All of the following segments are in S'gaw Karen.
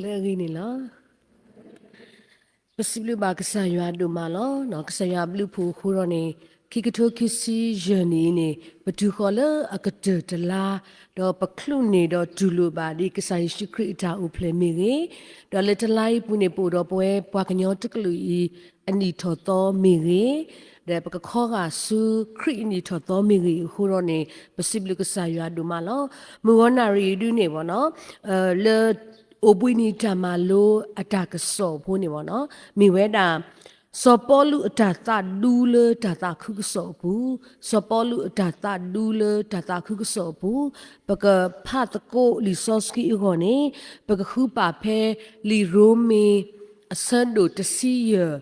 လၢအဂ့ၤန့ၣ်လီၤ. ပစံးဘျုးဘၣ်ကစၢ်ယွၤဒိၣ်မးလီၤ. ကစၢ်ယွၤအဘျုးအဖှိၣ်အဃိဒီးန့ၣ် ခံကထိခံဆံယဲၢ်နံၣ်အံၤန့ၣ် ပတုၤဃီၤလၢအကတၢၢ်တလါ, ဒီးပချုးန့ၢ်ဒီးတူၢ်လိာ်ဘၣ်ဒ်ကစၢ်ယ့ၣ်ၡူးခရံာ်အတၢ်အိၣ်ဖျဲၣ်မ့ၢ်ဂ့ၤ, ဒီးလၢတလါအံၤပူၤန့ၣ် ပအိၣ်ဒီးပဝဲပှၤကညီတကလုာ်အံၤ အနံၣ်ထီၣ်သီမ့ၢ်ဂ့ၤ, ဒီးပကခီဂာ်ဆူခရံာ်အနံၣ်ထီၣ်သီမ့ၢ်ဂ့ၤအဃိဒီးန့ၣ် ပစံးဘျုးကစၢ်ယွၤဒိၣ်မးလီၤ. မုၢ်ဂီၤနၣ်ရံၣ်အံၤဒုန့ၣ်ဘၣ်နီၤ လၢ အိၣ်ဘှံးနံၤတၢ်မၤလိအတၢ်ကစီၣ်အဖိန့ၣ်ဘၣ်နီၤ မ့ၢ်ဝဲဒၣ် စီၤပီလူးအတၢ်သးဒူလၢတၢ်သးခုကစီၣ်အပူၤ, စီၤပီလူးအတၢ်သးဒူလၢတၢ်သးခုကစီၣ်အပူၤ, ပကဖးသကိးလံာ်စီဆှံအဂီၢ်န့ၣ် ပကဃုပာ်ဖဲ လံာ်ရိမ့ၤ အဆၢဒိၣ်တဆံယဲၢ်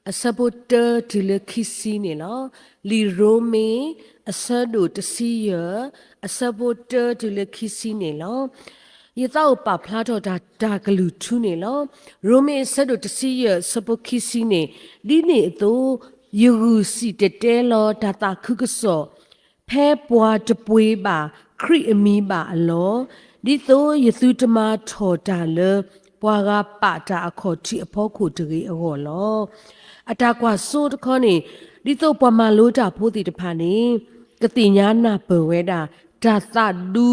အဆၢဖိတၢတုၤလၢခံဆံန့ၣ်လီၤ. လံာ်ရိမ့ၤ အဆၢဒိၣ်တဆံယဲၢ် အဆၢဖိတၢတုၤလၢခံဆံန့ၣ်လီၤ. ယသးအိၣ်ပာ်ဖျါထီၣ်တၢ် တၢ်ကလုၢ်ထူန့ၣ်လီၤ. ရိမ့ၤအဆၢဒိၣ်တဆံယဲၢ် အဆၢဖိခံဆံန့ၣ်, ဒ်န့ၣ်အသိး ယဂုာ်စံၣ်တဲၤတဲလီၤတၢ်သးခုကစီၣ် ဖဲပှၤတပှ့ၤဘၣ်ခရံာ်အမံၤဘၣ်အလီၢ်, ဒ်သိးယသုတမၤထီၣ်တၢ်လၢ ပှၤဂၤပာ်တၢ်အခီၣ်ထံးအဖီခိၣ်တဂ့ၤအဂီၢ်လီၤ. အတၢ်ကွၢ်စိတခီန့ၣ် ဒ်သိးပှၤမၤလိတၢ်ဖိသ့ၣ်တဖၣ်န့ၣ် ကသ့ၣ်ညါနၢ်ပၢၢ်ဝဲဒၣ် တၢ်သးဒူ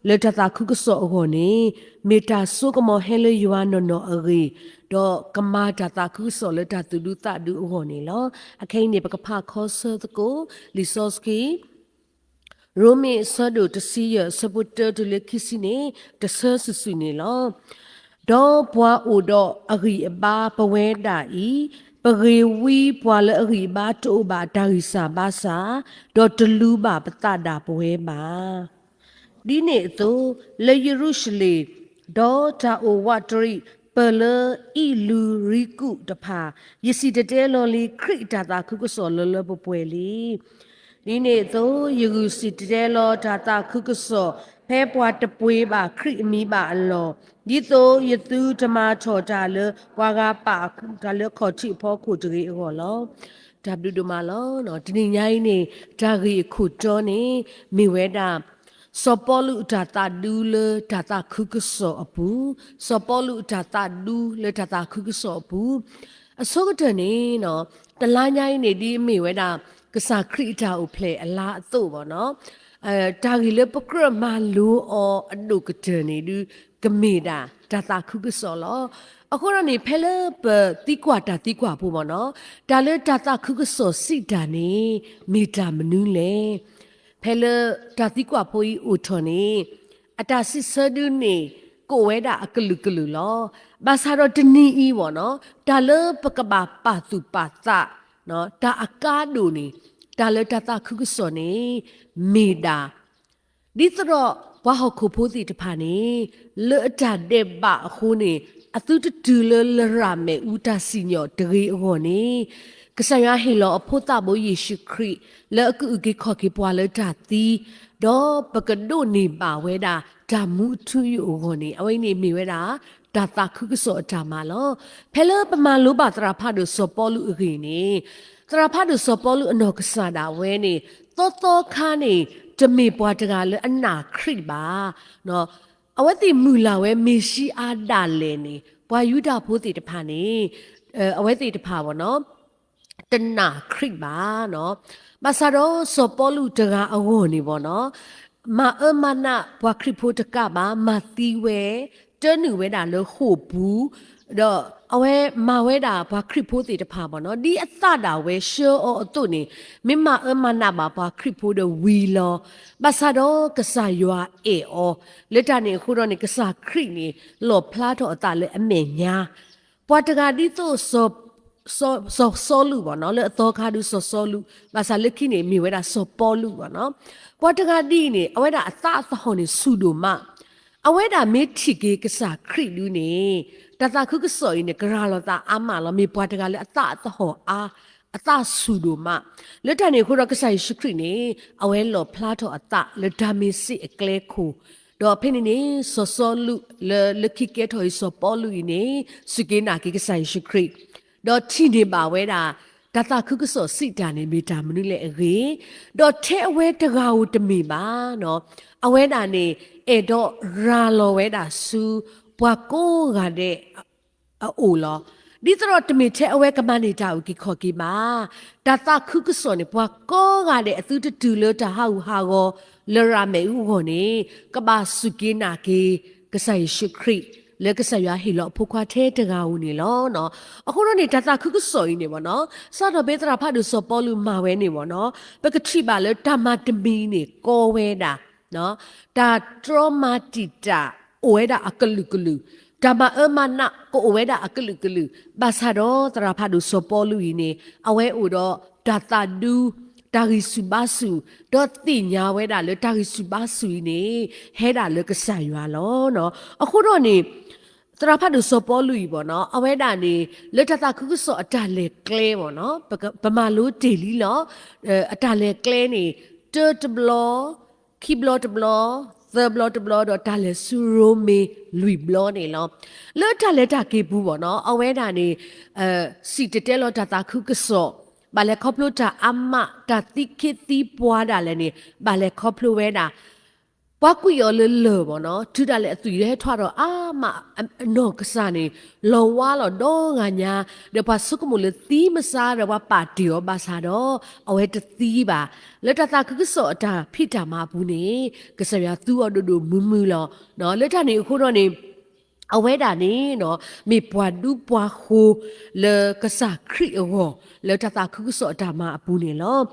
လၢတၢ်သးခုကစီၣ်အဂီၢ်န့ၣ် မ့ၢ်တၢ်စိကမီၤဟဲလၢယွၤနီၢ်နီၢ်အဂ့ၢ်, ဒီးကမၤတၢ်သးခုကစီၣ်လၢတၢ်သူၣ်ဒူသးဒူအဂီၢ်န့ၣ်လီၤ. အခဲအံၤန့ၣ် ပကဖးခီဆၢသကိး လံာ်စီဆှံ ရိမ့ၤအဆၢဒိၣ်တဆံယဲၢ် အဆၢဖိတၢတုၤလၢခံဆံန့ၣ် တဆၢစုာ်စုာ်န့ၣ်လီၤ. ဒီးပှၤအိၣ်ဒီးအဂံၢ်အဘါပဝဲဒၣ်အံၤ, ပဂ့ၤဝံပှၤလၢအဂံၢ်အဘါတအိၣ်ဘၣ်အတၢ်ဂံၢ်စၢ်ဘါစၢ်, ဒီးတလူၤဘၣ်ပသးဒၣ်ပဝဲဘၣ်. ဒ်န့ၣ်အသိး, လၢယရူၤၡလ့ၣ်, ဒီးတၢ်အိၣ်ဝးတရံး ပၢၢ်လၢအံၣ်လူၤရံကူၣ်တဖၣ်, ယစံၣ်တဲၤတဲလီၤလံခရံာ်အတၢ်သးခုကစီၣ်လၢလၢပှဲၤပှဲၤလံ. ဒ်န့ၣ်အသိး, ယဂုာ်စံၣ်တဲၤတဲလီၤတၢ်သးခုကစီၣ် ဖဲပှၤတပှ့ၤဘၣ်ခရံာ်အမံၤဘၣ်အလီၢ်, ဒ်သိးယသုတမၤထီၣ်တၢ်လၢပှၤဂၤပာ်တၢ်လၢအခီၣ်ထံးအဖီခိၣ်တဂ့ၤအဂီၢ်လီၤ. တၢ်ဘျုးဒိၣ်မးလီၤ. တနံၤညါအံၤန့ၣ် တၢ်ဂ့ၢ်အခိၣ်တီန့ၣ် မ့ၢ်ဝဲဒၣ် စီၤပီလူးအတၢ်သးဒူလၢတၢ်သးခုကစီၣ်အပူၤ, စီၤပီလူးအတၢ်သးဒူလၢတၢ်သးခုကစီၣ်အပူၤ, အဆိကတၢၢ်န့ၣ် တလါညါအံၤန့ၣ် ဒ်အမ့ၢ်ဝဲဒၣ် ကစၢ်ခရံာ်အတၢ်အိၣ်ဖျဲၣ်အလါအသိးဘၣ်နီၤ, တၢ်ဂ့ၢ်လၢပကြၢးမၤလိအီၤအဒိၣ်ကတၢၢ်န့ၣ်ဒုး ကမ့ၢ်ဒၣ်တၢ်သးခုကစီၣ်လီၤ. အဃိဒီးန့ၣ် ဖဲလၢပသံကွၢ်တၢ်သံကွၢ်ဖိဘၣ်နီၤ, တၢ်လၢတၢ်သးခုကစီၣ်စံးတၢ်န့ၣ် မ့ၢ်တၢ်မနုၤလဲၣ်. ဖဲလၢတၢ်သံကွၢ်ဖိအံၤအိၣ်ထီၣ်န့ၣ် အတၢ်စံးဆၢဒုန့ၣ် ကအိၣ်ဝဲဒၣ်အကလုာ်ကလုာ်လီၤ. ဘၣ်ဆၣ်ဒီးတနံၤအံၤဘၣ်နီၤ, တၢ်လၢပကဘၣ်ပာ်သူၣ်ပာ်သး တၢ်အကါဒိၣ်န့ၣ် တၢ်လၢတၢ်သးခုကစီၣ်န့ၣ် မ့ၢ်ဒၣ် ဒ်သိးဒီးပှၤဟီၣ်ခိၣ်ဖိသ့ၣ်တဖၣ်န့ၣ် လၢအတၢ်ဒဲးဘးအဃိန့ၣ် အသုတတုၤလၢလရာ်မ့ၣ်အူတၢ်စံၣ်ညီၣ်တဂ့ၤအဂီၢ်န့ၣ် ကစၢ်ယွၤဟ့ၣ်လီၤအဖိသၣ်ဘိယ့ၣ်ၡူးခရံာ် လၢအကအုၣ်က့ၤခီၣ်က့ၤပှၤလၢတၢ်သံ, ဒီးပကဒိးန့ၢ်ဘၣ်ဝဲဒၣ်တၢ်မူအထူအယိာ်အဂီၢ်န့ၣ် အဝဲအံၤန့ၣ်မ့ၢ်ဝဲဒၣ် တၢ်သးခုကစီၣ်အတၢ်မၤလီၤ. ဖဲလၢပမၤလိဘၣ်သရၣ်ဖးဒိၣ်စီၤပီလူးအဂ့ၢ်န့ၣ် သရၣ်ဖးဒိၣ်စီၤပီလူးအနီၢ်ကစၢ်ဒၣ်ဝဲန့ၣ် သီသီခါန့ၣ် တမ့ၢ်ပှၤတဂၤလၢအနာ်ခရံာ်ဘၣ်. အဝဲသ့ၣ်မုၢ်လၢ်ဝဲမ့ၤၡံအၤဒၣ်လဲာ်န့ၣ် ပှၤယူဒၤဖိသ့ၣ်တဖၣ်န့ၣ် အဝဲသ့ၣ်တဖၣ်ဘၣ်နီၤ တနာ်ခရံာ်ဘၣ်နီၤ. ဘၣ်ဆၣ်ဒီးစီၤပီလူးတဂၤအဂီၢ်န့ၣ်ဘၣ်နီၤ မၤအၢမၤနးပှၤခရံာ်ဖိတကးဘၣ် မၤသံဝဲ တၢနုာ်ဝဲဒၣ်လၢဃိာ်ပူၤ, ဒီးအဝဲမၤဝဲဒၣ်ပှၤခရံာ်ဖိသ့ၣ်တဖၣ်ဘၣ်နီၤ ဒ်အသးဒၣ်ဝဲဆှၢအီၤအသိးန့ၣ် မ့ၢ်မၤအၢမၤနးဘၣ်ပှၤခရံာ်ဖိဒီးဝံၤလီၤ. ဘၣ်ဆၣ်ဒီးကစၢ်ယွၤအဲၣ်အီၤ လၢတၢ်န့ၣ်အဃိဒီးန့ၣ် ကစၢ်ခရံာ်န့ၣ် လီၣ်ဖျါထီၣ်အသးလၢအမဲာ်ညါ ပှၤတဂၤဒ်သိး စီၤစီလူးဘၣ်နီၤ လၢအသီခါဒုးစီၤစီလူး ဘၣ်ဆၣ်လၢခံန့ၣ် မ့ၢ်ဝဲဒၣ်စီၤပီလူးဘၣ်နီၤ. ပှၤတဂၤဒ်အံၤန့ၣ် အဝဲဒၣ်အသးအသဟီၣ်န့ၣ်ဆူၣ်ဒိၣ်မး, အဝဲဒၣ်မ့ၢ်ထံၣ်က့ၤကစၢ်ခရံာ်ဒုးန့ၣ် တၢ်သးခုကစီၣ်အံၤန့ၣ် ကရၤလီၤသးအါမးလီၤ. မ့ၢ်ပှၤတဂၤလၢအသးအသဟီၣ်အါ အသးဆူၣ်ဒိၣ်မး, လၢတၢ်န့ၣ်အဃိဒီးကစၢ်ယ့ၣ်ၡူးခရံာ်န့ၣ် အဝဲလီၣ်ဖျါထီၣ်အသးလၢတၢ်မ့ၢ်စ့ၣ်အကျဲခိၣ်, ဒီးဖဲန့ၣ်န့ၣ် စီၤစီလူးလၢလၢခံကဲထီၣ်အံၤစီၤပီလူးအံၤန့ၣ် စူၢ်က့ၤနာ်က့ၤကစၢ်ယ့ၣ်ၡူးခရံာ် ဒီးထံၣ်န့ၢ်ဘၣ်ဝဲဒၣ် တၢ်သးခုကစီၣ်စံးတၢ်န့ၣ် မ့ၢ်တၢ်မနုၤလဲၣ်အဂ့ၢ်, ဒီးထဲအဝဲတဂၤဧိၤတမ့ၢ်ဘၣ်, အဝဲဒၣ်န့ၣ် အဲၣ်ဒိးရၤလီၤဝဲဒၣ်ဆူ ပှၤကိးဂၤဒဲးအအိၣ်လီၤ. ဒ်သိးဒီးတမ့ၢ်ထဲအဝဲကမၤန့ၢ်တၢ်အုၣ်က့ၤခီၣ်က့ၤဘၣ်. တၢ်သးခုကစီၣ်န့ၣ် ပှၤကိးဂၤဒဲးအသုတတုၤလၢတၢ်ဟးဂူာ်ဟးဂီၤလၢရၤမဲာ်အူအဂီၢ်န့ၣ် ကဘၣ်စူၢ်က့ၤနာ်က့ၤ ကစၢ်ယ့ၣ်ၡူးခရံာ် လၢကစၢ်ယွၤဟ့ၣ်လီၤအဖိခွါထဲတဂၤဧိၤန့ၣ်လီၤ. အဃိဒီးန့ၣ် တၢ်သးခုကစီၣ်အံၤန့ၣ်ဘၣ်နီၤ, စးထီၣ်ဖဲသရၣ်ဖးဒိၣ်စီၤပီလူးမၤဝဲန့ၣ်ဘၣ်နီၤ, ပကထံၣ်ဘၣ်လၢတၢ်မၤတမံၤန့ၣ်ကီဝဲဒၣ် တၢ်တြီမၤတံာ်တာ်အိၣ်ဝဲဒၣ်အကလုာ်ကလုာ်, တၢ်မၤအၢမၤနးကအိၣ်ဝဲဒၣ်အကလုာ်ကလုာ်, ဘၣ်ဆၣ်ဒီးသရၣ်ဖးဒိၣ်စီၤပီလူးအံၤန့ၣ် အဝဲအိၣ်ဒီးတၢ်သးဒူ, တၢ်ဂံၢ်ဆူၣ်ဘါဆူၣ်, ဒီးသ့ၣ်ညါဝဲဒၣ်လၢတၢ်ဂံၢ်ဆူၣ်ဘါဆူၣ်အံၤန့ၣ် ဟဲဒၣ်လၢကစၢ်ယွၤလီၤ. အဃိဒီးန့ၣ် သရၣ်ဖးဒိၣ်စီၤပီလူးအံၤဘၣ်နီၤ, အဝဲဒၣ်န့ၣ် လၢတၢ်သးခုကစီၣ်အတၢ်လဲၤကျဲဘၣ်နီၤ, ပက, ပမၤလိတ့ၢ်လံလီၤ. အတၢ်လဲၤကျဲန့ၣ် တၢတဘျီ, ခံဘျီတဘျီ, သၢဘျီတဘျီ, ဒီးတၢ်လဲၤဆူရိမ့ၤလွံၢ်ဘျီန့ၣ်လီၤ. လၢတၢ်လဲၤတၢ်က့ၤပူၤဘၣ်နီၤ, အဝဲဒၣ်န့ၣ် စံၣ်တဲၤတဲလီၤတၢ်သးခုကစီၣ်, ဘၣ်လဲၤခီဖျိတၢ်အါမး, တၢ်သံခ့သံပှၤဒၣ်လဲာ်န့ၣ် ဘၣ်လဲၤခီဖျိဝဲဒၣ် ပှၤကွံာ်အီၤလၢလၢၢ်ဘၣ်နီၤ, တုၤဒၣ်လဲာ်အသွံၣ်ဟဲထီၣ်ဒီးအါမး, အနီၢ်ကစၢ်န့ၣ် လီၤဝါလီၤဒီဂၤညါ, ဒီးပှၤဆိကမိၣ်လၢသံမစါဒီးပှၤပာ်တ့ၢ်အီၤဘၣ်ဆၣ်ဒီး အဝဲတသံဘၣ်. လၢတၢ်သးခုကစီၣ်အတၢ်ဖံးတၢ်မၤအပူၤန့ၣ် ကစၢ်ယွၤသူအီၤဒိၣ်ဒိၣ်မုၢ်မုၢ်လီၤ. လၢတၢ်န့ၣ်အဃိဒီးန့ၣ် အဝဲဒၣ်န့ၣ် မ့ၢ်ပှၤဒူပှၤဃိၤလၢကစၢ်ခရံာ်အဂီၢ် လၢတၢ်သးခုကစီၣ်အတၢ်မၤအပူၤန့ၣ်လီၤ.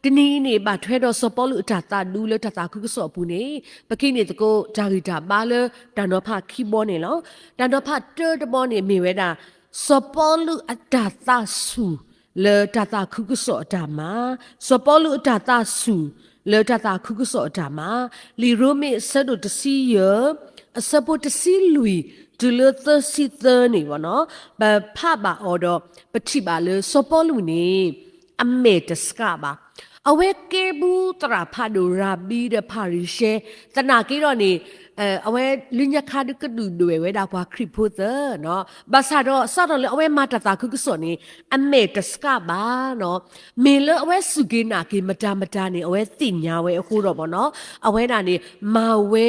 တနံၤအံၤန့ၣ် ဘၣ်ထွဲဒီးစီၤပီလူးအတၢ်သးဒူလၢတၢ်သးခုကစီၣ်အပူၤန့ၣ် ပကဟံးန့ၢ်သကိးတၢ်ဂံၢ်တၢ်ဘါလၢတၢ်နီၤဖးခံဘီန့ၣ်လီၤ. တၢ်နီၤဖးတၢတဘီန့ၣ်မ့ၢ်ဝဲဒၣ် စီၤပီလူးအတၢ်သးဆူၣ်လၢတၢ်သးခုကစီၣ်အတၢ်မၤ, စီၤပီလူးအတၢ်သးဆူၣ်လၢတၢ်သးခုကစီၣ်အတၢ်မၤ, လံာ်ရိမ့ၤအဆၢဒိၣ်တဆံယဲၢ် အဆၢဖိတဆံလွံၢ် တုၤလၢသၢဆံသၢန့ၣ်ဘၣ်နီၤ, ပဖးဘၣ်အီၤဒီး ပထံၣ်ဘၣ်လၢစီၤပီလူးန့ၣ် အမဲာ်တဆှးဘၣ်. အဝဲကဲဘူးသရၣ်ဖးဒိၣ်ရၤဘံဒီးဖၤရံၤၡဲ, သနာ်က့ဒီးန့ၣ် အဝဲလၢညါခါဒုးကဒုၣ်ဒွဲၣ်ဝဲဒၣ်ပှၤခရံာ်ဖိသၢ, ဘၣ်ဆၣ်ဒီးစးထီၣ်လၢအဝဲမၤတၢ်သးခုကစီၣ်န့ၣ် အမဲာ်တဆှးဘၣ်နီၤ. မ့ၢ်လၢအဝဲစူၢ်က့ၤနာ်က့ၤမတၤမတၤန့ၣ် အဝဲသ့ၣ်ညါဝဲအဃိဒီးဘၣ်နီၤ, အဝဲဒၣ်န့ၣ် မၤဝဲ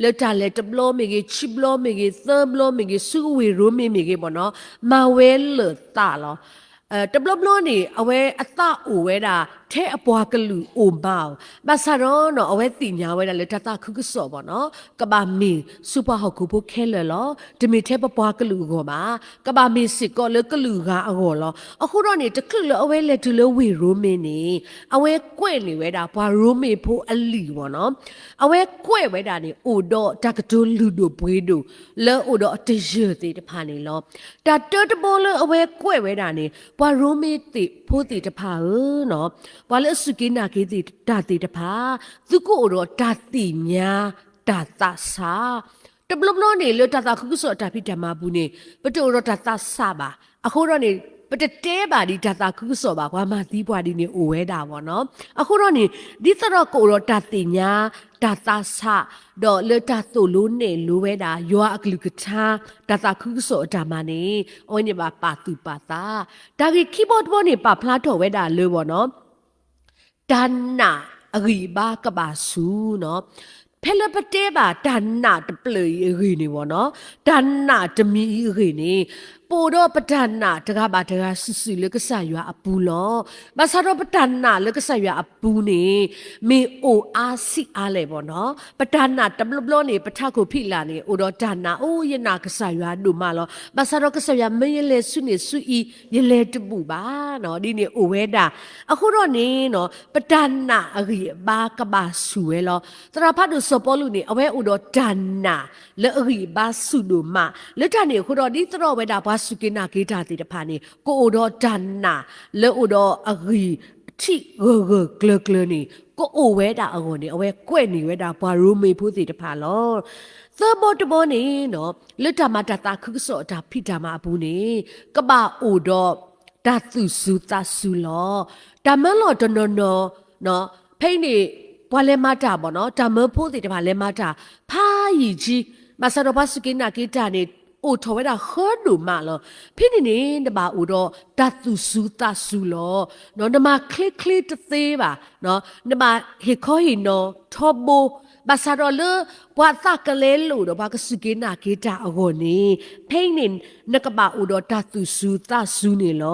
လၢတၢ်လဲၤတဘျီမ့ၢ်ဂ့ၤ, ခံဘျီမ့ၢ်ဂ့ၤ, သၢဘျီမ့ၢ်ဂ့ၤ, ဆူဝ့ၢ်ရိမ့ၤမ့ၢ်ဂ့ၤဘၣ်နီၤ, မၤဝဲလၢာ်သးလီၤ. တဘျီဘျီန့ၣ် အဝဲအသးအိၣ်ဝဲဒၣ် ထဲအပှၤကလုာ်အိၣ်မးအီၤ, ဘၣ်ဆၣ်ဒီးနီၤ အဝဲသ့ၣ်ညါဝဲဒၣ်လၢတၢ်သးခုကစီၣ်ဘၣ်နီၤ, ကဘၣ်မ့ၢ်ဆူပှၤဟီၣ်ခိၣ်ဖိခဲလၢာ်လီၤ. တမ့ၢ်ထဲပပှၤကလုာ်အဂီၢ်ဘၣ်, ကဘၣ်မ့ၢ်စ့ၢ်ကီးလၢကလုာ်ဂၤအဂီၢ်လီၤ. အဃိဒီးန့ၣ် တချုးလၢအဝဲလဲၤတုၤလၢဝ့ၢ်ရိမ့ၤန့ၣ် အဝဲကွဲးန့ၢ်ဝဲဒၣ်ပှၤရိမ့ၤဖိအလံာ်ဘၣ်နီၤ, အဝဲကွဲးဝဲဒၣ်န့ၣ် အိၣ်ဒီးတၢ်ကတိၤလုၢ်ဒိၣ်ပှ့ၤဒိၣ် လၢအအိၣ်ဒီးအတယၢၢ်သ့ၣ်တဖၣ်န့ၣ်လီၤ. တၢ်တၢတဘီလၢအဝဲကွဲးဝဲဒၣ်န့ၣ် ပှၤရိမ့ၤသ့ၣ်ဖိသ့ၣ်တဖၣ်ဧၢ, ပှၤလၢအစူၢ်က့ၤနာ်က့ၤတၢ်သ့ၣ်တဖၣ်, သုကအိၣ်ဒီးတၢ်သ့ၣ်ညါတၢ်သးဆး, တဘျီဘျီန့ၣ် လၢတၢ်သးခုကစီၣ်အတၢ်ဖံးတၢ်မၤအပူၤန့ၣ် ပတအိၣ်ဒီးတၢ်သးဆးဘၣ်. အဃိဒီးန့ၣ် ပတတဲဘၣ်ဒ်တၢ်သးခုကစီၣ်ဘၣ်, ပှၤမၤသံပှၤဒ်န့ၣ်အိၣ်ဝဲဒၣ်ဘၣ်နီၤ. အဃိဒီးန့ၣ် ဒ်သိးဒီးကအိၣ်ဒီးတၢ်သ့ၣ်ညါတၢ်သးဆး, ဒီးလၢတၢ်သိၣ်လိနဲၣ်လိဝဲဒၣ် ယွၤအကလုၢ်ကထါ တၢ်သးခုကစီၣ်အတၢ်မၤန့ၣ် အဝဲန့ၣ်ဘၣ်ပာ်သူၣ်ပာ်သး. တၢ်ဂ့ၢ်ခံဘီတဘီန့ၣ် ပာ်ဖျါထီၣ်ဝဲဒၣ်လၢဘၣ်နီၤ တၢ်နာ်အဂံၢ်အဘါကဘၣ်ဆူၣ်နီၤ. ဖဲလၢပတဲဘၣ်တၢ်နာ်တဖျၢၣ်အံၤအဂ့ၢ်န့ၣ်ဘၣ်နီၤ, တၢ်နာ်တမံၤအံၤအဂ့ၢ်န့ၣ် ပအိၣ်ဒီးပတၢ်နာ်တဂၤဘၣ်တဂၤစုာ်စုာ်လၢကစၢ်ယွၤအပူၤလီၤ. ဘၣ်ဆၣ်ဒီးပတၢ်နာ်လၢကစၢ်ယွၤအပူၤန့ၣ် မ့ၢ်အိၣ်အါဆံးအါလဲၣ်ဘၣ်နီၤ. ပတၢ်နာ်တဘျီဘျီန့ၣ် ပထးခိၣ်ဖံးလာ်န့ၣ် အိၣ်ဒီးတၢ်နာ် အိၣ်ယနာ်ကစၢ်ယွၤဒိၣ်မးလီၤ. ဘၣ်ဆၣ်ဒီးကစၢ်ယွၤမၢယလဲၤဆူန့ၣ်ဆူအံၤ ယလဲၤတဘူၣ်ဘၣ်နီၤ, ဒ်န့ၣ်အိၣ်ဝဲဒၣ်. အဃိဒီးန့ၣ်နီၤ ပတၢ်နာ်အဂံၢ်အဘါကဘၣ်ဆူၣ်ဝဲလီၤ. သရၣ်ဖးဒိၣ်စီၤပီလူးန့ၣ် အဝဲအိၣ်ဒီးတၢ်နာ်လၢအဂံၢ်အဘါဆူၣ်ဒိၣ်မး, လၢတၢ်န့ၣ်အဃိဒီး ဒ်သိးဒီးဝဲဒၣ်ပှၤစူၢ်က့ၤနာ်က့ၤတၢ်သ့ၣ်တဖၣ်န့ၣ် ကအိၣ်ဒီးတၢ်နာ်လၢအိၣ်ဒီးအဂံၢ်ထံးဂၢၢ်ဂၢၢ်ကျၢၤကျၢၤန့ၣ် ကအိၣ်ဝဲဒၣ်အဂီၢ်န့ၣ် အဝဲကွဲးန့ၢ်ဝဲဒၣ်ပှၤရိမ့ၤဖိသ့ၣ်တဖၣ်လီၤ. သၢဘီတဘီန့ၣ်နီၤ လၢတၢ်မၤတၢ်သးခုကစီၣ်အတၢ်ဖံးတၢ်မၤအပူၤန့ၣ် ကဘၣ်အိၣ်ဒီးတၢ်သူၣ်စူၤသးစူၤလီၤ. တၢ်မၢလီၤတနီၤနီၤ ဖဲအံၤန့ၣ် ပှၤလဲၤမၤတၢ်ဘၣ်နီၤ, တၢ်မၢဖိသ့ၣ်တဖၣ်လဲၤမၤတၢ် ဖးယံာ်ကံ, ဘၣ်ဆၣ်ဒီးပှၤစူၢ်က့ၤနာ်က့ၤတၢ်န့ၣ် အိၣ်ထီၣ်ဝဲဒၣ်ဃၢဒိၣ်မးလီၤ. ဖဲန့ၣ်န့ၣ် နဘၣ်အိၣ်ဒီးတၢ်သူၣ်စူၤသးစူၤလီၤ. နမၤချ့ချ့တသ့ဘၣ်, နဘၣ်ဟ့ၣ်ခီဟ့ၣ်နီၤထီဘိ, ဘၣ်ဆၣ်ဒီးလၢ ပှၤသးကလဲလိာ်ဒီးပှၤကစူၢ်က့ၤနာ်က့ၤတၢ်အဂီၢ်န့ၣ်, ဖဲအံၤန့ၣ် နကဘၣ်အိၣ်ဒီးတၢ်သူၣ်စူၤသးစူၤန့ၣ်လီ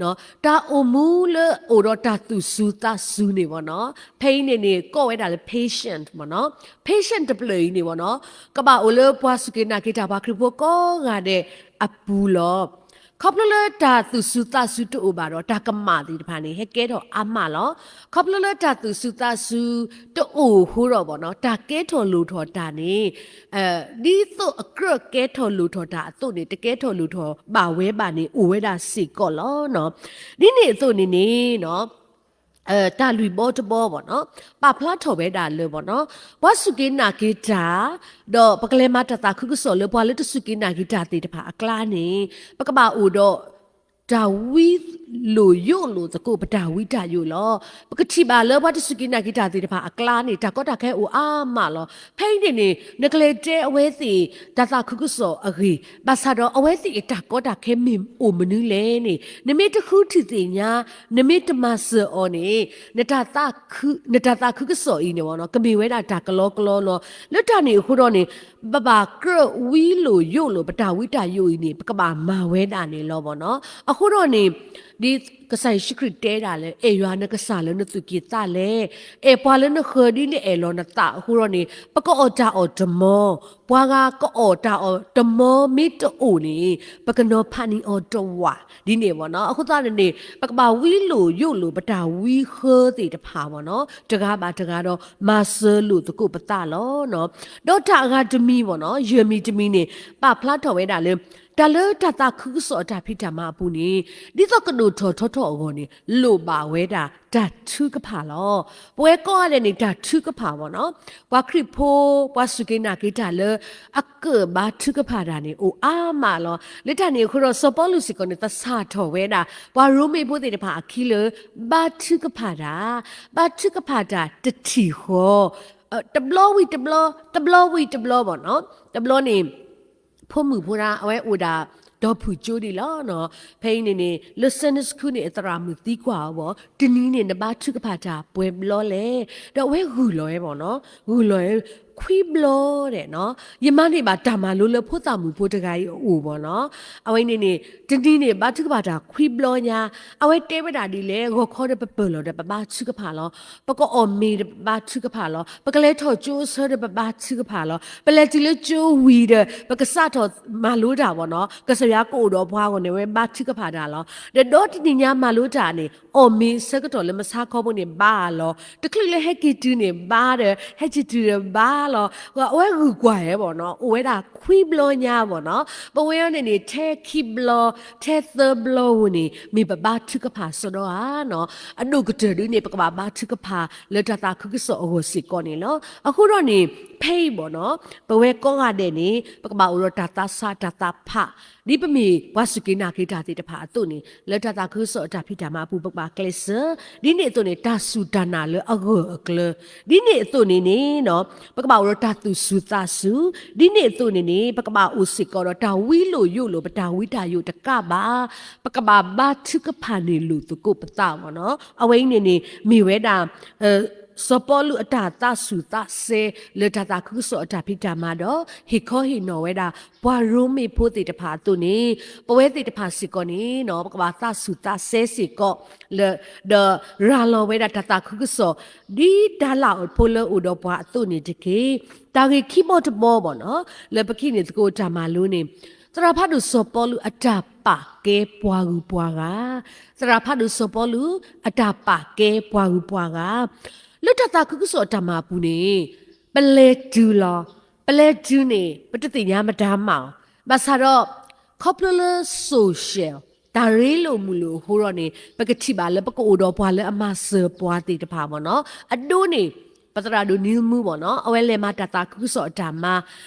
ၤ. တၢ်အိၣ်မူလၢအိၣ်ဒီးတၢ်သူၣ်စူၤသးစူၤန့ၣ်ဘၣ်နီၤ, ဖဲအံၤန့ၣ်န့ၣ် ကိးဝဲဒၣ်လၢ patient ဘၣ်နီၤ. Patient တဖျၢၣ်အံၤန့ၣ်ဘၣ်နီၤ, ကဘၣ်အိၣ်လၢပှၤစူၢ်က့ၤနာ်က့ၤတၢ်ပှၤခရံာ်ဖိကိးဂၤဒဲးအပူၤလီၤ. ခီဖျိလၢတၢ်သူၣ်စူၤသးစူၤတအိၣ်ဘၣ်ဒီး တၢ်ကမၣ်သ့ၣ်တဖၣ်န့ၣ် ဟဲကဲထီၣ်အါမးလီၤ. ခီဖျိလၢတၢ်သူၣ်စူၤသးစူၤတအိၣ်အဃိဒီးဘၣ်နီၤ, တၢ်ကဲထီၣ်လိၣ်ထီၣ်တၢ်န့ၣ် ဒ်သိးအကြၢးကဲထီၣ်လိၣ်ထီၣ်တၢ်အသိးန့ၣ် တကဲထီၣ်လိၣ်ထီၣ်ဘၣ်ဝဲဘၣ်န့ၣ် အိၣ်ဝဲဒၣ်စ့ၢ်ကီးလီၤနီၤ. ဒ်န့ၣ်အသိးန့ၣ်န့ၣ်နီၤ တၢ်လွံၢ်ဘီတဘီဘၣ်နီၤ, ပာ်ဖျါထီၣ်ဝဲဒၣ်လၢဘၣ်နီၤ, ပှၤစူၢ်က့ၤနာ်က့ၤတၢ်, ဒီးပကလဲၤမၤတၢ်သးခုကစီၣ်လၢပှၤလၢတစူၢ်က့ၤနာ်က့ၤတၢ်သ့ၣ်တဖၣ်အကျါန့ၣ်, ပကဘၣ်အိၣ်ဒီး တၢ်ဝံလိာ်ယိးလိာ်သကိးပတၢ်ဝံတၢ်ယိးလီၤ. ပကထံၣ်ဘၣ်လၢပှၤတစူၢ်က့ၤနာ်က့ၤတၢ်သ့ၣ်တဖၣ်အကျါန့ၣ် တၢ်ကီတၢ်ခဲအိၣ်အါမးလီၤ. ဖဲအံၤန့ၣ်န့ၣ် နကလဲၤတဲအဝဲသ့ၣ် တၢ်သးခုကစီၣ်အဂ့ၢ်, ဘၣ်ဆၣ်ဒီးအဝဲသ့ၣ်အတၢ်ကီတၢ်ခဲမ့ၢ်အိၣ်မနုၤလဲၣ်န့ၣ် နမ့ၢ်တဃုထံၣ်သ့ၣ်ညါ, နမ့ၢ်တမၤစၢၤအီၤန့ၣ် နတၢ်သးခုကစီၣ်အံၤန့ၣ်ဘၣ်နီၤ ကမ့ၢ်ဝဲဒၣ်တၢ်ကလီကလီလီၤ. လၢတၢ်န့ၣ်အဃိဒီးန့ၣ် ပဘၣ်ကြၢးဝံလိာ်ယိးလိာ်ပတၢ်ဝံတၢ်ယိးအံၤန့ၣ် ပကဘၣ်မၤဝဲဒၣ်န့ၣ်လီၤဘၣ်နီၤ. အဃိဒီးန့ၣ် ဒ်ကစၢ်ယ့ၣ်ၡူးခရံာ်တဲဒၣ်လၢ အဲၣ်ယွၤနကစၢ်လၢနသူၣ်ကံၢ်သးလဲ, အဲၣ်ပှၤလၢနဃၢၤဒ်နအဲၣ်လီၤနသးအဃိဒီးန့ၣ် ပကအီၣ်တၢ်အီၣ်တမီၤ, ပှၤဂၤကအီၣ်တၢ်အီၣ်တမီၤမ့ၢ်တအိၣ်န့ၣ် ပကနီၤဖးန့ၢ်အီၤတဝာ်ဒ်န့ၣ်ဘၣ်နီၤ. အဃိသတးန့ၣ်န့ၣ် ပကဘၣ်ဝံလိာ်ယိးလိာ်ပတၢ်ဝံဃၢသ့ၣ်တဖၣ်ဘၣ်နီၤ တဂၤဘၣ်တဂၤဒီး မၤစၢၤလိာ်သကိးပသးလီၤနီၤ. ဒီးတၢ်အဂၤတမံၤဘၣ်နီၤ ယဲၢ်မံၤတမံၤန့ၣ် ပာ်ဖျါထီၣ်ဝဲဒၣ်လၢ တၢ်လၢတၢ်သးခုကစီၣ်အတၢ်ဖံးတၢ်မၤအပူၤန့ၣ် ဒ်သိးကဒိၣ်ထီၣ်ထီထီၣ်အဂီၢ်န့ၣ် လိၣ်ဘၣ်ဝဲဒၣ်တၢ်ထုကဖၣ်လီၤ. ပဝဲကိးဂၤဒဲးန့ၣ် တၢ်ထုကဖၣ်ဘၣ်နီၤ. ပှၤခရံာ်ဖိ ပှၤစူၢ်က့ၤနာ်က့ၤတၢ်လၢ အကဘါထုကဖၣ်တၢ်န့ၣ် အိၣ်အါမးလီၤ. လၢတၢ်န့ၣ်အဃိဒီး စီၤပီလူးစ့ၢ်ကီးန့ၣ် သဆၣ်ထီၣ်ဝဲဒၣ် ပှၤရိမ့ၤဖိသ့ၣ်တဖၣ်အခံလၢ ဘါထုကဖၣ်တၢ်, ဘါထုကဖၣ်တၢ်တထံၣ်ဃီ တဘျီဝံၤတဘျီ, တဘျီဝံၤတဘျီဘၣ်နီၤ. တဘျီန့ၣ် ဖိမုၣ်ဖိဒါ အဝဲအိၣ်ဒၣ် ဒီဖုၣ်ကၠိဒံးလီၤနီၤ. ဖဲအံၤန့ၣ်န့ၣ် လၢ Sunday School န့ၣ် အသရၣ်မုၣ်သံကွၢ်အီၤဘၣ်, တနံၤန့ၣ် နဘါထုကဖၣ်တၢ်ပှဲၤဘျီလဲၣ်. ဒီးအဝဲဂုာ်လီၤဝဲဘၣ်နီၤ, ဂုာ်လီၤဝဲ ခွံဘျီဒဲးနီၤ. ယမၤန့ၢ်ဘၣ်တၢ်မၤလိလၢဖိသၣ်မုၣ်ဖိတဂၤအံၤအအိၣ်ဘၣ်နီၤ. အဝဲန့ၣ်န့ၣ် တနံၤန့ၣ် ဘါထုကဖၣ်တၢ်ခွံဘျီညါ, အဝဲတဲဝဲဒၣ်ဒ်လဲၣ်, ဂီၤခီဒီးပပၢၢ်လီၤဒီးပဘါထုကဖၣ်လီၤ. ပကအီၣ်မ့ၤဒီးပဘါထုကဖၣ်လီၤ. ပကလဲၤထီၣ်ကၠိအဆၢဒီးပဘါထုကဖၣ်လီၤ. ပလဲၤတုၤလၢကၠိဝံၤဒီး ပကစးထီၣ်မၤလိတၢ်ဘၣ်နီၤ. ကစၢ်ယွၤကအိၣ်ဒီးပှၤအဂီၢ်န့ၣ် အဝဲဘါထုကဖၣ်တၢ်လီၤ. ဒီးဒီတနံၤညါမၤလိတၢ်န့ၣ် အီၣ်မ့ၤအဆၢကတီၢ်လၢမဆါခီဖိန့ၣ်ဘါလီၤ. တချုးလၢဟဲက့ၤတုၤန့ၣ်ဘါဒီး ဟဲက့ၤတုၤဒီးဘါလီၤ. အဝဲဂုာ်ကွၢ်ဝဲဘၣ်နီၤ, အိၣ်ဝဲဒၣ်ခွံဘျီညါဘၣ်နီၤ. ပဝဲအံၤန့ၣ်န့ၣ် ထဲခံဘျီ ထဲသၢဘျီဧိၤန့ၣ် မ့ၢ်ပဘါထုကဖၣ်စီဒီဧါနီၤ. အဒိၣ်ကတၢၢ်ဒုန့ၣ် ပကဘၣ်ဘါထုကဖၣ်လၢတၢ်သးခုကစီၣ်အဂီၢ်စ့ၢ်ကီးန့ၣ်လီၤ. အဃိဒီးန့ၣ် ဖဲအံၤဘၣ်နီၤ ပဝဲကိးဂၤဒဲးန့ၣ် ပကဘၣ်အိၣ်ဒီးတၢ်သးဆးတၢ်သးဖး ဒ်ပမ့ၢ်ပှၤစူၢ်က့ၤနာ်က့ၤတၢ်သ့ၣ်တဖၣ်အသိးန့ၣ် လၢတၢ်သးခုကစီၣ်အတၢ်ဖံးတၢ်မၤအပူၤ ပကဘၣ်ကျဲးစၢး, ဒ်န့ၣ်အသိးန့ၣ် တၢ်စူၢ်တၢ်နာ်လၢအဂၢၢ်အကျၢၤ, ဒ်န့ၣ်အသိးန့ၣ်န့ၣ်နီၤ ပကဘၣ်အိၣ်ဒီးတၢ်သူၣ်စူၤသးစူၤ, ဒ်န့ၣ်အသိးန့ၣ်န့ၣ် ပကဘၣ်အိၣ်စ့ၢ်ကီးဒီးတၢ်ဝံလိာ်ယိးလိာ် ပတၢ်ဝံတၢ်ယိးတကးဘၣ် ပကဘၣ်ဘါထုကဖၣ်န့ၢ်လိာ်သကိးပသးဘၣ်နီၤ. အဝဲအံၤန့ၣ်န့ၣ် မ့ၢ်ဝဲဒၣ် စီၤပီလူးအတၢ်သးစူၤသးဆဲ လၢတၢ်သးခုကစီၣ်အတၢ်ဖံးတၢ်မၤဒီး ဟ့ၣ်ခီဟ့ၣ်နီၤဝဲဒၣ် ပှၤရိမ့ၤဖိသ့ၣ်တဖၣ်အသိးန့ၣ် ပဝဲသ့ၣ်တဖၣ်စ့ၢ်ကီးန့ၣ်နီၤ ပကဘၣ်သးစူၤသးဆဲစ့ၢ်ကီး လၢ ဒီးရၤလီၤဝဲဒၣ်တၢ်သးခုကစီၣ် ဒ်တၢ်လၢအိၣ်ဖိလၢအိၣ်ဒီးပှၤအသိးန့ၣ်တက့ၢ်. တၢ်ဂ့ၢ်ခံဘီတဘီဘၣ်နီၤ လၢပကဟံးန့ၢ်သကိးတၢ်မၤလိန့ၣ် သရၣ်ဖးဒိၣ်စီၤပီလူးအတၢ်ပာ်ကဲပှၤဂုၤပှၤဂၤ, သရၣ်ဖးဒိၣ်စီၤပီလူးအတၢ်ပာ်ကဲပှၤဂုၤပှၤဂၤ လၢတၢ်သးခုကစီၣ်အတၢ်မၤအပူၤန့ၣ် ပလဲၤတုၤလီၤ. ပလဲၤတုၤန့ၣ် ပတသ့ၣ်ညါမတၤမးအီၤ, ဘၣ်ဆၣ်ဒီး ခီဖျိလၢ social တၢ်ရ့လိာ်မုာ်လိာ်အဃိဒီးန့ၣ် ပကထံၣ်ဘၣ်လၢပကအိၣ်ဒီးပှၤလၢအမၤစၢၤပှၤသ့ၣ်တဖၣ်ဘၣ်နီၤ. အဒိန့ၣ် ပသရၣ်ဒိၣ်နံၤမူဘၣ်နီၤ အဝဲလဲၤမၤတၢ်သးခုကစီၣ်အတၢ်မၤ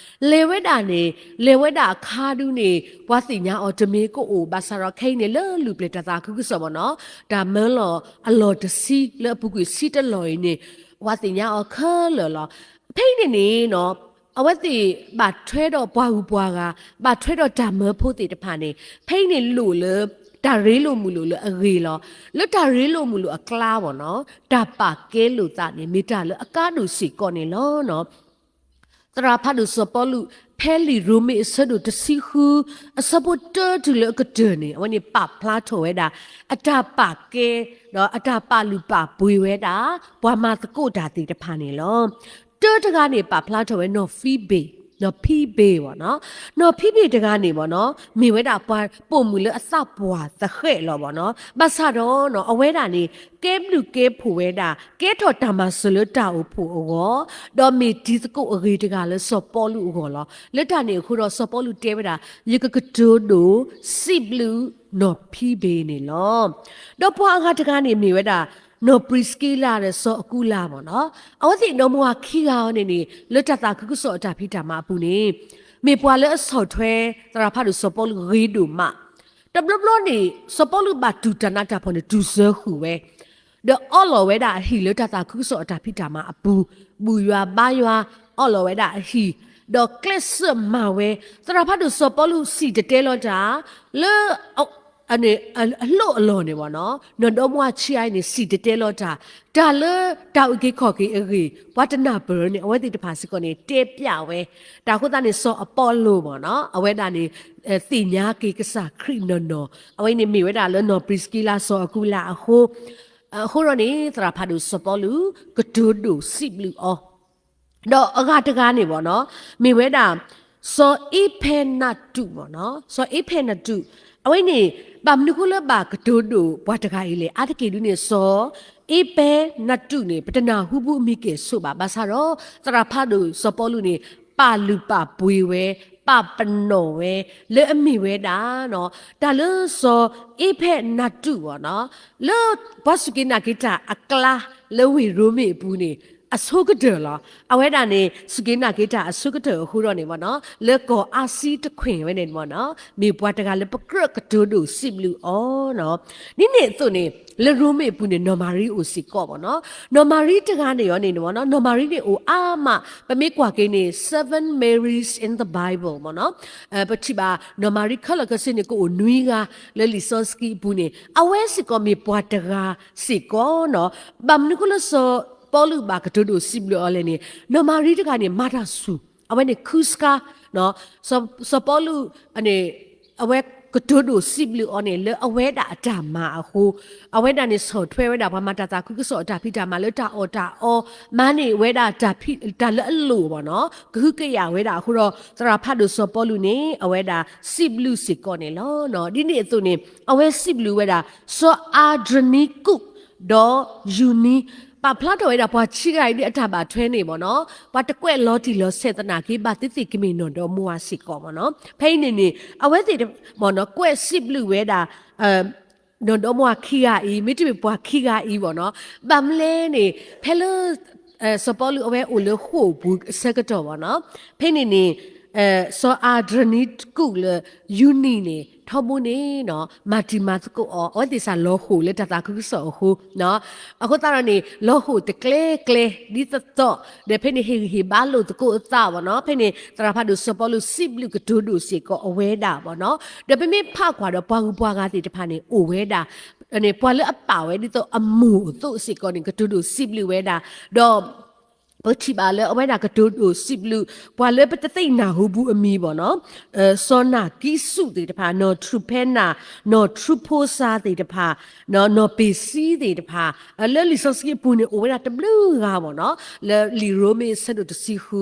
လဲၤဝဲဒၣ်န့ၣ် လဲၤဝဲဒၣ်အခါဒုန့ၣ် ပှၤသ့ၣ်ညါအီၤတမ့ၢ်ကအိၣ် ဘၣ်ဆၣ်ဒီးခဲအံၤန့ၣ် လၢလူၢ်ပျဲၢ်တၢ်သးခုကစီၣ်ဘၣ်နီၤ တၢ်မၢလီၤအလီၢ်တဆံလၢအပူၤကွံာ်ဆံတလီၢ်အံၤန့ၣ် ပှၤသ့ၣ်ညါအီၤခဲလၢာ်လီၤ. ဖဲအံၤန့ၣ်န့ၣ်နီၤ အဝဲသ့ၣ်ဘၣ်ထွဲဒီးပှၤဂုၤပှၤဂၤ ဘၣ်ထွဲဒီးတၢ်မၢဖိသ့ၣ်တဖၣ်န့ၣ် ဖဲအံၤန့ၣ်လိၣ်လၢ တၢ်ရ့လိာ်မုာ်လိာ်လၢအဂ့ၤလီၤ. လၢတၢ်ရ့လိာ်မုာ်လိာ်အကျါဘၣ်နီၤ, တၢ်ပာ်ကဲလိာ်သးန့ၣ် မ့ၢ်တၢ်လၢအကါဒိၣ်စ့ၢ်ကီးန့ၣ်လီၤ. သရၣ်ဖးဒိၣ်စီၤပီလူး ဖဲလံာ်ရိမ့ၤအဆၢဒိၣ်တဆံဃု အဆၢဖိတၢတုၤလၢအကတၢၢ်န့ၣ် အဝဲန့ၣ်ပာ်ဖျါထီၣ်ဝဲဒၣ် အတၢ်ပာ်ကဲ ဒီးအတၢ်ပာ်လုၢ်ပာ်ပှ့ၤဝဲဒၣ် ပှၤမၤသကိးတၢ်သ့ၣ်တဖၣ်န့ၣ်လီၤ. တၢတဂၤန့ၣ် ပာ်ဖျါထီၣ်ဝဲနီၢ်ဖံဘ့ၣ်, နီၢ်ဖံဘ့ၣ်ဘၣ်နီၤ. နီၢ်ဖံဘ့ၣ်တဂၤန့ၣ်ဘၣ်နီၤ မ့ၢ်ဝဲဒၣ်ပှၤပိာ်မုၣ်လၢအသးပှၢ်သဃဲးလီၤဘၣ်နီၤ. ဘၣ်ဆၣ်ဒီးနီၤ အဝဲဒၣ်န့ၣ် ကဲဘျုးကဲဖှိၣ်ဝဲဒၣ် ကဲထီၣ်တၢ်မၤစၢၤလၢတၢ်အိၣ်ဖှိၣ်အဂီၢ်, ဒီးမ့ၢ်တံၤသကိးအဂ့ၤတဂၤလၢစီၤပီလူးအဂီၢ်လီၤ. လၢတၢ်န့ၣ်အဃိဒီး စီၤပီလူးတဲဝဲဒၣ် ယကကတိၤဒိၣ်စံးဘျုးနီၢ်ဖံဘ့ၣ်န့ၣ်လီၤ. ဒီးပှၤအဂၤတဂၤန့ၣ်မ့ၢ်ဝဲဒၣ် နီၢ်ပြံးစကံလးဒီးစီၤအကူလးဘၣ်နီၤ. အဝဲသ့ၣ်ဒီမါဝၤခံဂၤအံၤန့ၣ်န့ၣ် လၢတၢ်သးခုကစီၣ်အတၢ်ဖံးတၢ်မၤအပူၤန့ၣ် မ့ၢ်ပှၤလၢအဆီၣ်ထွဲသရၣ်ဖးဒိၣ်စီၤပီလူးဂ့ၤဒိၣ်မး. တဘျီဘျီန့ၣ် စီၤပီလူးဘၣ်တူၢ်တၢ်နးတၢ်ဖှီၣ်န့ၣ် တူၢ်စၢဃုာ်ဝဲ ဒီးအီလီၤဝဲဒၣ်အဟံၣ်လၢတၢ်သးခုကစီၣ်အတၢ်ဖံးတၢ်မၤအပူၤ, ဘူၣ်ယွၤဘါယွၤ, အီလီၤဝဲဒၣ်အဟံၣ်, ဒီးကျဲးစၢးမၤဝဲ, သရၣ်ဖးဒိၣ်စီၤပီလူးစံၣ်တဲၤတဲလီၤတၢ် လၢ အလိၣ်အလီၢ်န့ၣ်ဘၣ်နီၤ, နီၢ်ဒီမါဝၤခံဂၤအံၤန့ၣ် စံၣ်တဲၤတဲလီၤတၢ်, တၢ်လၢတၢ်အုၣ်က့ၤခီၣ်က့ၤအဂ့ၢ် ပှၤတနၢ်ပၢၢ်န့ၣ် အဝဲသ့ၣ်တဖၣ်စ့ၢ်ကီးန့ၣ် တဲပျးဝဲ, တၢ်အဃိသတးန့ၣ် စီၤအပီလိၣ်ဘၣ်နီၤ အဝဲဒၣ်န့ၣ် သ့ၣ်ညါက့ၤကစၢ်ခရံာ်နီၢ်နီၢ်, အဝဲန့ၣ်မ့ၢ်ဝဲဒၣ်လၢနီၢ်ပြံးစကံလးစီၤအကူလးအဃိ, အဃိဒီးန့ၣ် သရၣ်ဖးဒိၣ်စီၤပီလူး ကတိၤဒိၣ်စံးဘျုးအီၤ ဒီးအဂၤတဂၤန့ၣ်ဘၣ်နီၤ, မ့ၢ်ဝဲဒၣ် စီၤအ့ဖဲနတူးဘၣ်နီၤ, စီၤအ့ဖဲနတူး, အဝဲန့ၣ် ဘၣ်မနုၤဃိလၢဘၣ်ကတိၤဒိၣ်ပှၤတဂၤအံၤလဲၣ်, အါတက့ၢ်ဒုန့ၣ် စီၤအ့ဖဲနတူးန့ၣ် ပတနၢ်ဟူဘူးအမံၤကဲၣ်ဆိးဘၣ်, ဘၣ်ဆၣ်ဒီး သရၣ်ဖးဒိၣ်စီၤပီလူးန့ၣ် ပာ်လုၢ်ပာ်ပှ့ၤဝဲ, ပာ်ပနီၣ်ဝဲ, လၢအမ့ၢ်ဝဲဒၣ် တၢ်လၢစီၤအ့ဖဲနတူးဘၣ်နီၤ, လၢပှၤစူၢ်က့ၤနာ်က့ၤတၢ်အကျါ လၢဝ့ၢ်ရိမ့ၤအပူၤန့ၣ် အဆိကတၢၢ်လီၤ. အဝဲဒၣ်န့ၣ် စူၢ်က့ၤနာ်က့ၤတၢ်အဆိကတၢၢ်အဃိဒီးန့ၣ်ဘၣ်နီၤ, လၢကီၢ်အါစံတခွ့ၣ်ဝဲန့ၣ်ဘၣ်နီၤ, မ့ၢ်ပှၤတဂၤလၢပကြၢးကတိၤဒိၣ်စံးဘျုးအီၤနီၤ. ဒ်န့ၣ်အသိးန့ၣ် လၢရိမ့ၤအပူၤန့ၣ် နီၢ်မၤရံအိၣ်စ့ၢ်ကီးဘၣ်နီၤ. နီၢ်မၤရံတဂၤန့ၣ်အီၤန့ၣ်ဘၣ်နီၤ, နီၢ်မၤရံန့ၣ်အိၣ်အါမး, ပမ့ၢ်ကွၢ်က့ၤန့ၣ် seven Marys in the Bible ဘၣ်နီၤ, ပထံၣ်ဘၣ်နီၢ်မၤရံခဲလၢာ်ခဲဆ့န့ၣ် ကအိၣ်နွံဂၤလၢလံာ်စီဆှံအပူၤန့ၣ် အဝဲစ့ၢ်ကီးမ့ၢ်ပှၤတဂၤစ့ၢ်ကီးနီၤ. ဘၣ်မနုၤဃိလၢစီၤပီလူးဘၣ်ကတိၤဒိၣ်စံးဘျုးအီၤလဲၣ်န့ၣ် နီၢ်မၤရံတဂၤန့ၣ် မၤတၢ်ဆူၣ်, အဝဲန့ၣ်ခုစခါ, စီၤပီလူး အဝဲကတိၤဒိၣ်စံးဘျုးအီၤန့ၣ် လၢအဝဲဒၣ်အတၢ်မၤအဃိ, အဝဲဒၣ်န့ၣ်ဆီၣ်ထွဲဝဲဒၣ်ပှၤမၤတၢ်သးခုကစီၣ်အတၢ်ဖံးတၢ်မၤလၢတၢ်အီၣ်တၢ်အီ, မၤန့ၢ်ဝဲဒၣ်တၢ်လၢအလိၣ်ဘၣ်နီၤ, ကဟုကယာ်ဝဲဒၣ်အဃိဒီး သရၣ်ဖးဒိၣ်စီၤပီလူးန့ၣ် အဝဲဒၣ်စံးဘျုးစ့ၢ်ကီးန့ၣ်လီၤ. ဒ်န့ၣ်အသိးန့ၣ် အဝဲစံးဘျုးဝဲဒၣ် စီၤအၤဒြနံကူး ဒီးယူနံ, ပာ်ဖျါထီၣ်ဝဲဒၣ်ပှၤခံဂၤအံၤဒ်အတၢ်ဘၣ်ထွဲန့ၣ်ဘၣ်နီၤ, ပှၤတကွဲးလီၤတံၢ်လီၤဆဲးသနာ်က့ ဘၣ်သ့ၣ်သ့ၣ်ကမ့ၢ်နီၢ်ဒီမါဝၤစ့ၢ်ကီးဘၣ်နီၤ. ဖဲအံၤန့ၣ်န့ၣ် အဝဲသ့ၣ်ဘၣ်နီၤ ကွဲးစံးဘျုးဝဲဒၣ် နီၢ်ဒီမါဝၤခံဂၤအံၤ မ့တမ့ၢ်ပှၤခံဂၤအံၤဘၣ်နီၤ, ဘၣ်မနုၤလဲၣ်န့ၣ် ဖဲလၢ စီၤပီလူးအဝဲအိၣ်လၢဃိာ်ပူၤအဆၢကတီၢ်ဘၣ်နီၤ, ဖဲန့ၣ်န့ၣ် စီၤအၤဒြနံကူးလၢယူနံန့ၣ် ထီဘိန့ၣ်နီၤ မၤတံၤမၤသကိးအီၤ, အဝဲသ့ၣ်စ့ၢ်လီၤဃိာ်လၢတၢ်သးခုကစီၣ်အဃိ, အဃိသတးဒီးန့ၣ် လီၤဃိာ်တကျဲကျဲ ဒ်သိးသိး ဒီးဖဲန့ၣ်ဟ့ၣ်ဂံၢ်ဟ့ၣ်ဘါလိာ်သကိးအသးဘၣ်နီၤ, ဖဲန့ၣ် သရၣ်ဖးဒိၣ်စီၤပီလူးစံးဘျုးကတိၤဒိၣ်စ့ၢ်ကီးအဝဲဒၣ်ဘၣ်နီၤ, ဒီးပမ့ၢ်ဖးကွၢ်ဒီးပှၤဂုၤပှၤဂၤသ့ၣ်တဖၣ်န့ၣ် အိၣ်ဝဲဒၣ် ပှၤလၢအပာ်ဝဲဒ်သိးအမိၢ်အသိးစ့ၢ်ကီးန့ၣ် ကတိၤဒိၣ်စံးဘျုးဝဲဒၣ်, ဒီး ပထံၣ်ဘၣ်လၢအဝဲဒၣ်ကတိၤဒိၣ်စံးဘျုး ပှၤလၢပတသ့ၣ်နၢ်ဟူဘူးအမံၤဘၣ်နီၤ, စီၤနၢ်ကံစူၣ်သ့ၣ်တဖၣ်, နီၢ်ထြူဖဲနၢ်, နီၢ်ထြူဖိစါသ့ၣ်တဖၣ်, နီၢ်ပ့ၤစံသ့ၣ်တဖၣ်, လၢလံာ်စီဆှံအပူၤန့ၣ် အိၣ်ဝဲဒၣ်တဘျုးဂၤဘၣ်နီၤ, လၢလံာ်ရိမ့ၤအဆၢဒိၣ်တဆံဃု,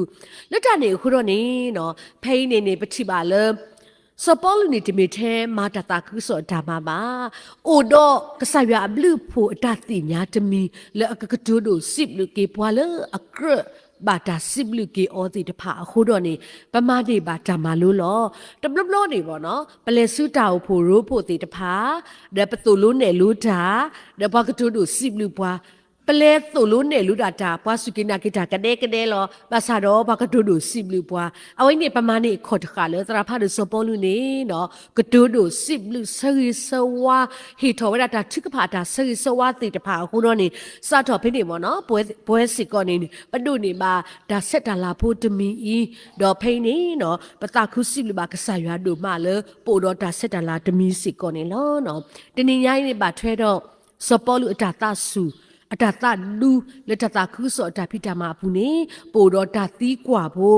လၢတၢ်န့ၣ်အဃိဒီးန့ၣ် ဖဲအံၤန့ၣ်န့ၣ် ပထံၣ်ဘၣ်လၢ စီၤပီလူးန့ၣ် တမ့ၢ်ထဲမၤတၢ်သးခုကစီၣ်အတၢ်မၤဘၣ်, အိၣ်ဒီးကစၢ်ယွၤအဘျုးအဖှိၣ်အတၢ်သ့ၣ်ညါတမံၤ လၢအကကတိၤဒိၣ်စံးဘျုးက့ၤပှၤလၢအကြၢးဘၣ်တၢ်စံးဘျုးက့ၤအီၤသ့ၣ်တဖၣ်အဃိဒီးန့ၣ် ပမၤန့ၢ်ဘၣ်တၢ်မၤလိလီၤ. တဘျီဘျီန့ၣ်ဘၣ်နီၤ ပလဲၤဆူတၢ်အိၣ်ဖှိၣ်ရိဖှိၣ်သ့ၣ်တဖၣ်, ဒီးပသိၣ်လိနဲၣ်လိတၢ်, ဒီးပှၤကတိၤဒိၣ်စံးဘျုးပှၤ ပလဲၤသိၣ်လိနဲၣ်လိတၢ် ပှၤစူၢ်က့ၤနာ်က့ၤတၢ်ကဒဲကဒဲလီၤ. ဘၣ်ဆၣ်ဒီးပှၤကတိၤဒိၣ်စံးဘျုးပှၤ. အဝဲန့ၣ် ပမၤန့ၢ်အခီၣ်တဃၣ်လၢသရၣ်ဖးဒိၣ်စီၤပီလူးန့ၣ် ကတိၤဒိၣ်စံးဘျုးဆၢဂ့ၤဆၢဝါ ဟ့ၣ်ထီၣ်ဝဲဒၣ်တၢ်ထုကဖၣ်အတၢ်ဆၢဂ့ၤဆၢဝါသ့ၣ်တဖၣ်အဃိဒီးန့ၣ် စးထီၣ်ဖဲန့ၣ်မ့ၢ်နီၤ ပဝဲစ့ၢ်ကီးန့ၣ် ပဒိးန့ၢ်ဘၣ်တၢ်ဆဲးတၢ်လၤဖိတမံၤအံၤ, ဒီးဖဲအံၤန့ၣ် ပသးခုစံးဘျုးဘၣ်ကစၢ်ယွၤဒိၣ်မးလၢ ပအိၣ်ဒီးတၢ်ဆဲးတၢ်လၤတမံၤစ့ၢ်ကီးန့ၣ်လီၤ. တနံၤညါအံၤန့ၣ် ဘၣ်ထွဲဒီး စီၤပီလူးအတၢ်သးဆူၣ် အတၢ်သးဒူလၢတၢ်သးခုကစီၣ်အတၢ်ဖံးတၢ်မၤအပူၤန့ၣ် ပအိၣ်ဒီးတၢ်သံကွၢ်ဖိ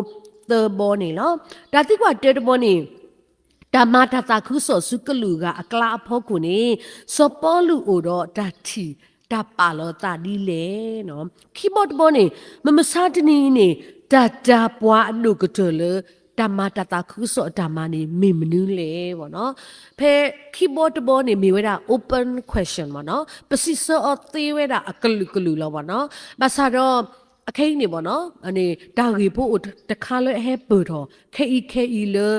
သၢဘီန့ၣ်လီၤ. တၢ်သံကွၢ်တၢတဘီန့ၣ် တၢ်မၤတၢ်သးခုကစီၣ်ဆူကလုာ်ဂၤအကျါအဖီခိၣ်န့ၣ် စီၤပီလူးအိၣ်ဒီးတၢ်ထံၣ်တၢ်ပာ်လီၤသးဒ်လဲၣ်. ခံဘီတဘီန့ၣ် မုၢ်မဆါတနံၤအံၤန့ၣ် တၢ်တၢ်ပှၤအဒိၣ်ကတၢၢ်လၢ တၢ်မၤတၢ်သးခုကစီၣ်အတၢ်မၤန့ၣ် မ့ၢ်မနုၤလဲၣ်မ့ၢ်နီၤ. ဖဲခံဘီတဘီန့ၣ် မ့ၢ်ဝဲဒၣ် open question မ့ၢ်နီၤ. ပစံးဆၢအီၤသ့ဝဲဒၣ်အကလုာ်ကလုာ်လီၤမ့ၢ်နီၤ. ဘၣ်ဆၣ်ဒီး အခဲအံၤန့ၣ်မ့ၢ်နီၤ တၢ်ဂ့ၢ်ဖိအိၣ်တခါလၢအဟဲပၢၢ်ထီၣ် ခဲအံၤခဲအံၤလၢ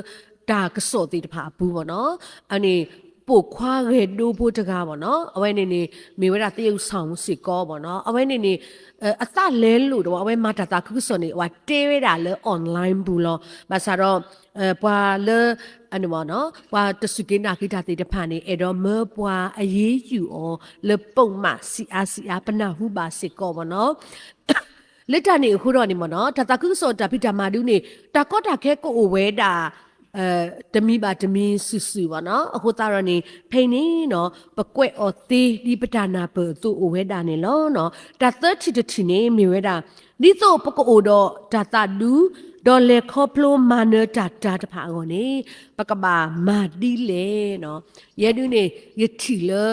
တၢ်ကစီၣ်သ့ၣ်တဖၣ်အပူၤမ့ၢ်နီၤ. အန့ၣ် ပိာ်ခွါဂဲၤဒိဖိတဂၤမ့ၢ်နီၤ အဝဲန့ၣ်န့ၣ် မ့ၢ်ဝဲဒၣ်သရုပ်ဆောင်စ့ၢ်ကီးမ့ၢ်နီၤ. အဝဲန့ၣ်န့ၣ် အသးလဲလိာ်ဒီး အဝဲမၤတၢ်သးခုကစီၣ်န့ၣ် အဝဲတဲဝဲဒၣ်လၢ online ပူၤလီၤ. ဘၣ်ဆၣ်ဒီး ပှၤလၢ အန့ၣ်မ့ၢ်နီၤ ပှၤတစူၢ်က့ၤနာ်က့ၤတၢ်သ့ၣ်တဖၣ်န့ၣ် အဲၣ်ဒိးမၢပှၤအရေးယူအီၤလၢ ပုဒ်မ စံးအါစံးအါ ပနၢ်ဟူဘၣ်စ့ၢ်ကီးမ့ၢ်နီၤ. လၢတၢ်န့ၣ်အဃိဒီးန့ၣ်မ့ၢ်နီၤ တၢ်သးခုကစီၣ်တၢ်ဖံးတၢ်မၤဒုန့ၣ် တၢ်ကီတၢ်ခဲကအိၣ်ဝဲဒၣ် တမံၤဘၣ်တမံၤစုာ်စုာ်မ့ၢ်နီၤ. အဃိသတးဒီးန့ၣ် ဖဲအံၤန့ၣ်နီၤ ပကွဲးအီၤသ့ဒ်ပတၢ်နၢ်ပၢၢ်အသိးအိၣ်ဝဲဒၣ်န့ၣ်လီၤ. တၢ်သၢထံၣ်တထံၣ်န့ၣ်မ့ၢ်ဝဲဒၣ် ဒ်သိးပကအိၣ်ဒီးတၢ်သးဒူ ဒီးလဲၤခီဖျိမၤနၢၤတၢ်တၢ်တဖၣ်အဂီၢ်န့ၣ် ပကဘၣ်မၤဒ်လဲၣ်နီၤ. ယဲဒုန့ၣ် ယထံၣ်လၢ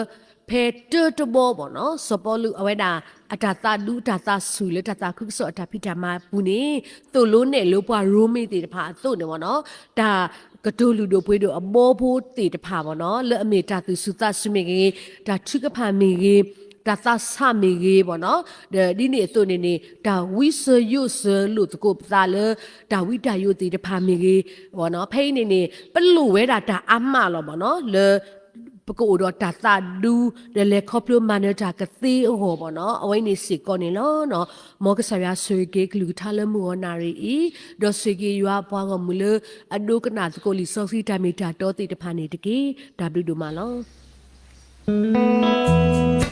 ဖဲတၢတဘီမ့ၢ်နီၤ စီၤပီလူးအဝဲဒၣ် အတၢ်သးဒူအတၢ်သးဆူၣ်လၢတၢ်သးခုကစီၣ်အတၢ်ဖံးတၢ်မၤအပူၤန့ၣ် သိၣ်လိနဲၣ်လိပှၤရိမ့ၤသ့ၣ်တဖၣ်အသိးန့ၣ်မ့ၢ်နီၤ တၢ်ကတိၤလုၢ်ဒိၣ်ပှ့ၤဒိၣ်အဘီဖိသ့ၣ်တဖၣ်မ့ၢ်နီၤ လၢအမ့ၢ်တၢ်သူၣ်စူၤသးစူၤမ့ၢ်ဂ့ၤ, တၢ်ထုကဖၣ်မ့ၢ်ဂ့ၤ, တၢ်သးဆးမ့ၢ်ဂ့ၤမ့ၢ်နီၤ ဒီးဒ်န့ၣ်အသိးန့ၣ်န့ၣ် တၢ်ဝံစၢၤယိးစၢၤလိာ်သကိးပသးလၢ တၢ်ဝံတၢ်ယိးသ့ၣ်တဖၣ်မ့ၢ်ဂ့ၤမ့ၢ်နီၤ ဖဲအံၤန့ၣ်န့ၣ် ပလိၣ်ဝဲဒၣ်တၢ်အါမးလီၤမ့ၢ်နီၤ လၢ ပကအိၣ်ဒီးတၢ်သးဒူ ဒီးလဲၤခီဖျိမၤနၢၤတၢ်ကသ့အဂီၢ်မ့ၢ်နီၤ အဝဲန့ၣ်စ့ၢ်ကီးန့ၣ်လီၤ. မ်ကစၢ်ယွၤဆိၣ်ဂ့ၤက့ၤကလုၢ်ကထါလၢမုၢ်ဂီၤနၣ်ရံၣ်အံၤ ဒီးဆိၣ်ဂ့ၤက့ၤယွၤအပှၤဂီၢ်မုၢ်လၢ အဒိကနၣ်သကိးလံာ်စီဆှံတၢ်မ့ၢ်တၢ်တီသ့ၣ်တဖၣ်န့ၣ်တက့ၢ်. တၢ်ဘျုးဒိၣ်မးလီၤ.